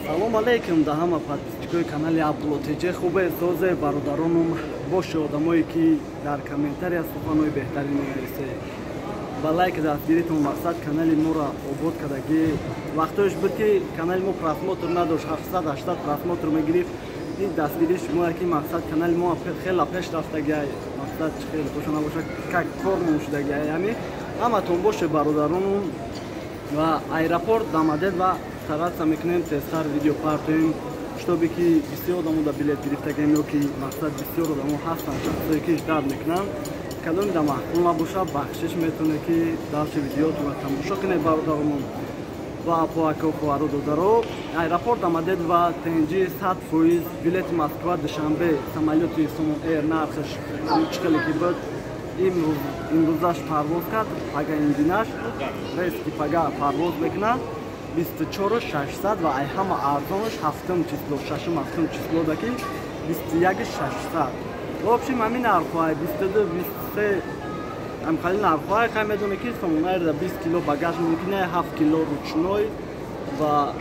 Салом алейкум да ҳама подписчикои канали Абдулло ТЖ. Хубе созе бародаронум боши одамое ки дар комментария суханҳои беҳтарин менависе. Ба лайк дастгиритон мақсад канали моро обод кардагӣ. Вақтош буд ки канали мо просмотр надошт, 700-800 просмотр мегирифт. Ин дастгирии шумо ки мақсад канали мо хеле пеш рафтагиай, мақсад чӣ хеле боша набоша как кормон шудагиай. Ҳами ҳаматон боше бародаронум ва аэропорт дамадед ва стараться мекунем тезтар видео партоем, чтобы ки бисёр одамо да билет гирифтагем ё ки мақсад бисёр одамо ҳастанд шахсое ки ждать мекунанд. Кадоми да маъқул набоша, бахшиш метавонед ки дальше видеотонро тамошо кунед бародаронум ва апоако хоҳару додаро. Аэропорт дамадед ва тенҷи 100% билети Москва Душанбе самолёти Сомон Эйр нархаш чӣ хеле ки буд имрӯзаш парвоз кард, пага индинаш рейс ки пага парвоз мекунад 24 600 ва ай ҳама арзонаш ҳафтум число, шашум ҳафтум число даки 21 600. В общем, ҳамин нархҳоай 22, 23 ҳамхали нархҳоай. Хай медоне ки Сомон Эйрда 20 кило багаж мумкин, 7 кило ручной ва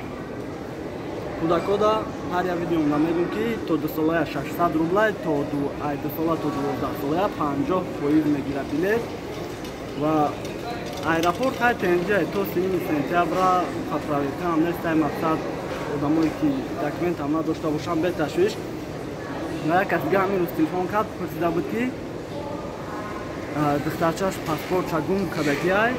кӯдакода. Ҳар як видеомда мегӯм ки то 2 солая 600 рублай, то ай 2 сола то 12 солая 50% мегирад билет. Ва аэропорт ҳай тенҷа то 3 сентябра проверкаам нестай. Мақсад одамое ки документам надошта бошанд, беташвиш. Ва як кас дига ҳамин рӯз телефон кард, пурсида буд ки духтарчаш паспортша гум кардагиай.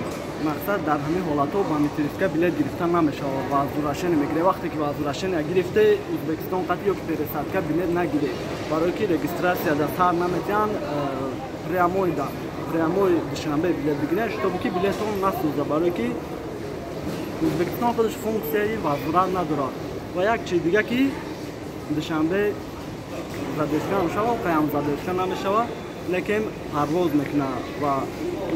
Мақсад дар ҳамин ҳолатҳо ба метриска билет гирифта намешавад, возвращение мегиред. Вақте ки возвращение гирифте, Ӯзбекистон қатъи ё ки пересадка билет нагиред, барое ки регистрация да сар наметиҳанд. Прямой да прямой Душанбе билет бигиред, чтобы ки билетон насӯза, барое ки Ӯзбекистон худаш функсияи возврат надорад. Ва як чиз дига ки Душанбе задержка мешава, қаям задержка намешава, лекин парвоз мекунад. Ва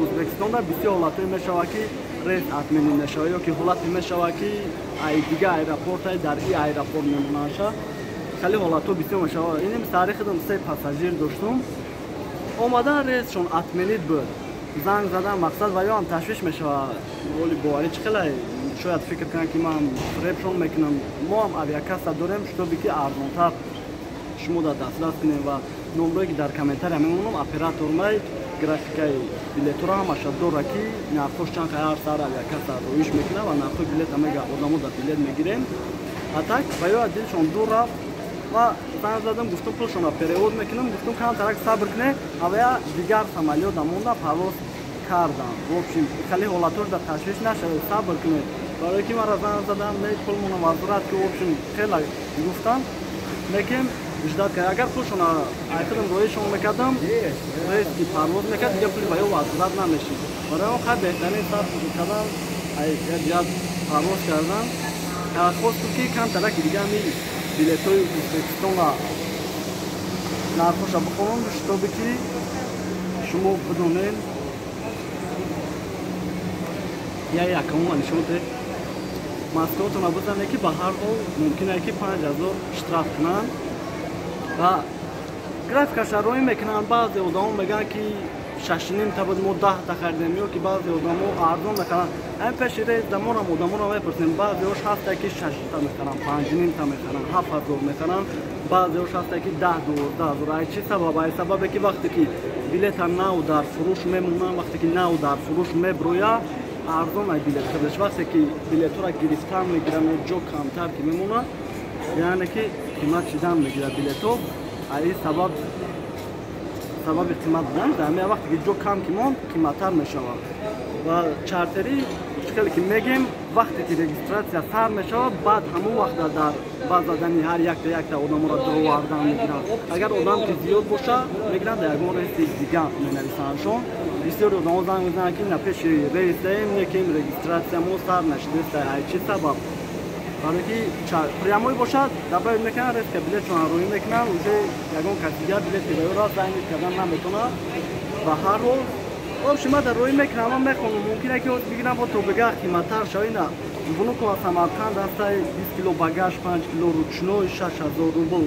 Ӯзбекистонда бисёр ҳолатҳое мешавад ки рейс отменить мешава ё ки ҳолате мешавад ки ай дига аэропортай дар и аэропорт мемонаша. Хеле ҳолатҳо бисёр мешавад. Инем сари худам се пассажир доштум, омадан рейсшон отменить буд, занг задан. Мақсад ва ё ҳам ташвиш мешавад, оли боварӣ чӣ хеле шояд фикр кунанд ки ман фиребшон мекунам. Мо ҳам авиакасса дорем, чтобы ки арзонтар шумо дар дастрас кунем. Ва номрое ки дар комментария мемонам, оператормай графикаи билетҳоро ҳамаша дора ки нархош чанд ҳар сар авиакасса роиш мекунад ва нархои билета мега, одамо дар билет мегирем. А так ва ё дилшон дур рафт ва занг задам, гуфтам пулшонро перевод мекунам, гуфтам камтарак сабр куне, авая дигар самолёт монда, парвоз кардам. В общем, хеле ҳолатҳош дар ташвиш нашавед, сабр кунед, барое ки мара занг задам, не пулмона возврат ки, в общем, хеле гуфтам, лекин ждать кард. Агар пулшона айхирам роишон мекардам, рейс ки парвоз мекард, дига пули ба ё возврат намешид. Барои он хай беҳтарин сабр кардан, як парвоз кардан. Хостум ки камтараки дига ҳами билетҳои Ӯзбекистонро нархоша бихонам, чтобы ки шумо бидонед. Я якамума нишон де Москватона бизане ки ба ҳар ҳол мумкин ае ки 5000 штраф кунанд ва графикаша роӣ мекунанд. Баъзе одамо мегӯянд ки 6,5 та буд, мо 10 та харидем, ё ки баъзе одамо арзон мехаранд. Ҳамин пеши рейс даморам одаморо мепурсем, баъзеҳош ҳаста ки 6 та мехаранд, 5,5 та мехаранд, 7000 мехаранд, баъзеҳош ҳаста ки 10, 12 ҳазор. Ай чӣ сабаб? Ай сабабе ки вақте ки билета нав дар фурӯш мемонанд, вақте ки нав дар фурӯш меброяд, арзон ай билет худаш. Вақте ки билетҳоро гирифтан мегиранд, ҷо камтар ки мемонад, яъне ки қимат шидан мегирад билетҳо. Ай сабаб, сабаби қимат будан дар ҳамин вақте ки ҷо кам ки монд, қиматтар мешавад. Ва чартерӣ чӣ хеле ки мегем, вақте ки регистрация сар мешавад, баъд ҳамон вақта дар ба задани ҳар якта якта одаморо дуровардан мегиранд. Агар одам ки зиёд боша, мегиранд, дар ягон рейси дига менависандшон. Бисёри одамо занг мезананд ки на пеши рейсаем, некем регистрация мо сар нашидеста. Ай чӣ сабаб? Барое ки прямой бошад, добавить мекунанд, резко билетшонро роӣ мекунанд, уже ягон кас дигар билети ба ёро зайнид кардан наметавонад. Ба ҳар ҳол, в общем, ман дар роӣ мекунам, ман мехонам, мумкин е ки ҳозир бигирам бо то бега қиматтар шава. Ина Внуково Самарқанд ҳастай, 20 кило багаж, 5 кило ручной, 6000 рубл.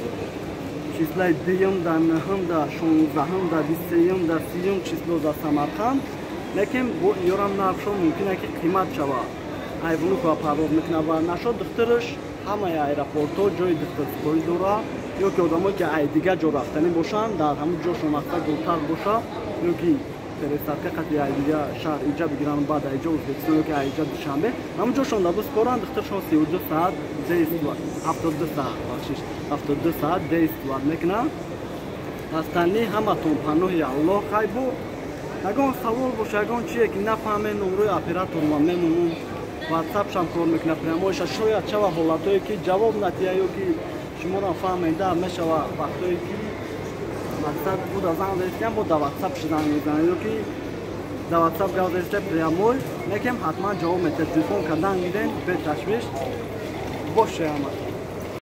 Числаи дуюм да, нӯҳум да, 16-ум да, 23-юм да, 30-юм число да Самарқанд. Лекин бо ёрам нархшон мумкин е ки қимат шава. Ай Внуково парвоз мекунад ва нашод духтараш. Ҳамаи аэропортҳо ҷои духтарсупорӣ дорад, ё ки одамое ки ай дигар ҷо рафтанӣ бошанд, дар ҳамун ҷошон мақсад дуртар боша, ё ки пересадка қати ай дигар шаҳр иҷа бигиранд, баъд айҷа Ӯзбекистон ё ки айҷа Душанбе, ҳамун ҷошон да биспоранд, духтаршон 32 саат действовать, 72 саат, бахшиш, 72 саат действовать мекунанд. Ҳастанӣ ҳаматон паноҳи Аллоҳ. Хайбу ягон савол боша, ягон чие ки нафаҳме, номрои оператор ман мемонам, ватсапшам кор мекунад, прямой ша. Шояд шава ҳолатое ки ҷавоб натиҳа ё ки шуморо фаҳмеда мешава, вақтое ки мақсад буда занг задистиам, бо да ватсап занг мезанад ё ки да ватсап гап задиста, прямой некем, ҳатман ҷавоб метиҳад. Телефон кардан гиден, беташвиш боше ҳама.